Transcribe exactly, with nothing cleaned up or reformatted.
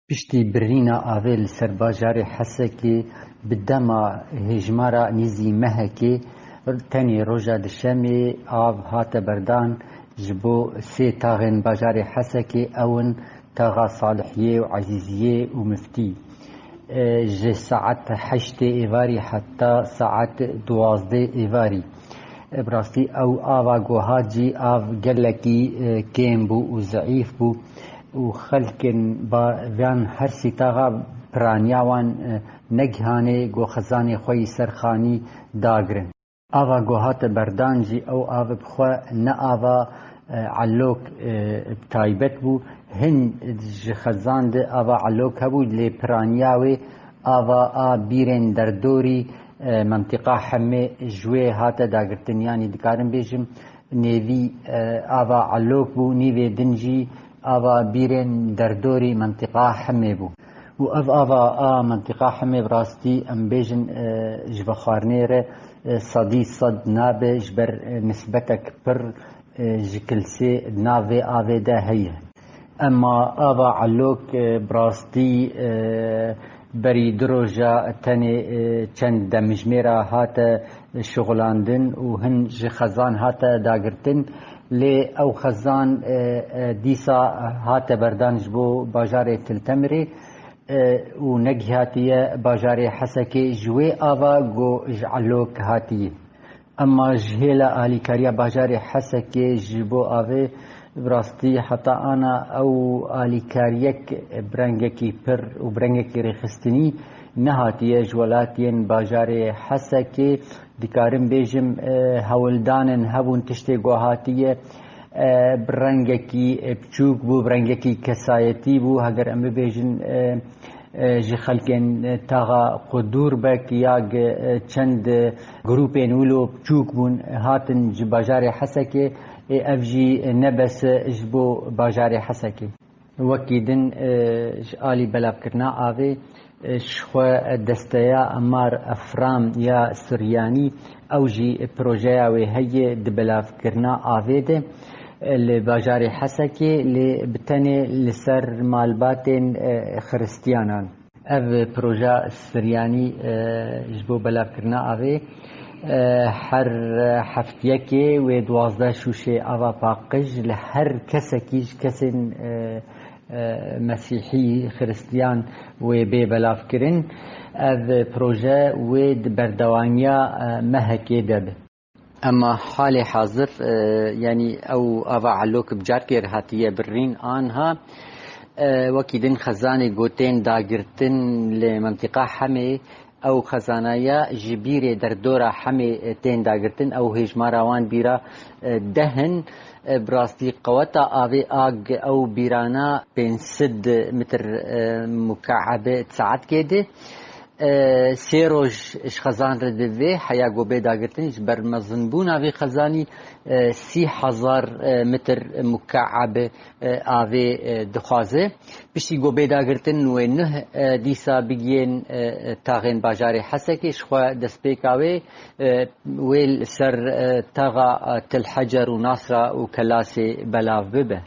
Piştî birîna avê li ser bajarê Hesekê, bi dema hêjmara nîzî mehekê, tenê roja dişemê av hate berdan ji bo sê taxên bajarê Hesekê, ew in taxa Salihiyê û Ezîziyê û Miftî. E, ji saet heştê êvarî heta saet duwazdeh êvarî. E, bi rastî ew ava ku hat jî av gelekî, e, kêm bû û zeîf bû û xelkên ba-, van her sî taxa piraniya wan, e, negihanê ku xezanê xwe yî ser xanî dagirin. Ava ku hate berdan jî ew av bi xwe ne ava, e, elok, e, taybet bû. Hin ji xezan de ava elok hebû, lê piraniya wê ava a bîrên derdorî, e, mentiqa Hemê ji wê hate dagirtin. Yanî dikarim bêjim, nêvî, e, ava elok bû, nîvê din jî ava bîrên derdorî mentiqa Hemê bû. Û ev ava a mentiqa Hemê bi rastî em bêjin, e, ji vexwarinê re, e, sedî sed nabe, ji ber, e, nisbetek pir, e, ji kilsê di nav vê avê de heye. Ema ava elok, e, bi rastî, e, berî du roja tenê, e, çend demjimêra hate şixulandin û hin ji xezan hate dagirtin. Lê ew xezan, e, e, dîsa hate berdan ji bo bajarê Til Temirê, e, û negihatiye bajarê Hesekê ji wê ava ku ji elok hatiye. Ema ji hêla alîkariya bajarê Hesekê ji bo avê, bi rastî heta ana ew alîkariyek bi rengekî pir û bi rengekî rêxistinî nehatiye ji welatiyên bajarê Hesekê. Dikarim bêjim, e, hewldanên hebûn tiştê ku hatiye, e, bi rengekî, e, biçûk bû, bi rengekî kesayetî bû. Heger em bibêjin, e, e, ji xelkên, e, taxa Qudûrbek ya ge-, e, çend, e, grûpên wilo biçûk bûn, hatin ji bajarê Hesekê, ê ev jî ne bes e ji bo bajarê Hesekê. Wekî din, e, ji alî belavkirina avê, e, ji xwe desteya Mar Efram ya Siryanî, ew jî projeya wê heye di belavkirina avê de, e, li bajarê Hesekê, lê bi tenê li ser malbatên, e, xiristiyanan. Ev proja Siryanî, e, ji bo belavkirina avê, e, her heftiyekê wê duwazdeh şûşê ava paqij li her kesekî ji kesên, e, e, mesîhî, xiristiyan wê bê belavkirin. Ev proje wê di berdewamiya, e, mehekê de be. Ema halê hazir, e, yanî ew ava elok bi carkê re hatiye birîn, anha, e, wekî din xezanê ku tên dagirtin li mentiqa Hemê, ew xezanaya ji bîrê derdora Hemê, e, tên dagirtin, ew hêjmara wan bîra, e, deh in. E, bi rastî qeweta avê a g-, ew bîrana pênc sed metre, e, mukeeb di saetkê de. E, sê roj ji xezan re divê heya ku bê dagirtin, ji ber mezinbûna vê xezanî, e, sî hezar, e, metre mukeeb, e, avê, e, dixwaze. Piştî ku bê dagirtin wê nuh, e, dîsa bigiyên, e, taxên bajarê Hesekê, ji xwe destpêka wê, e, wê li ser, e, taxa, e, Til Hecer û Nasra û Kelasê belav bibe.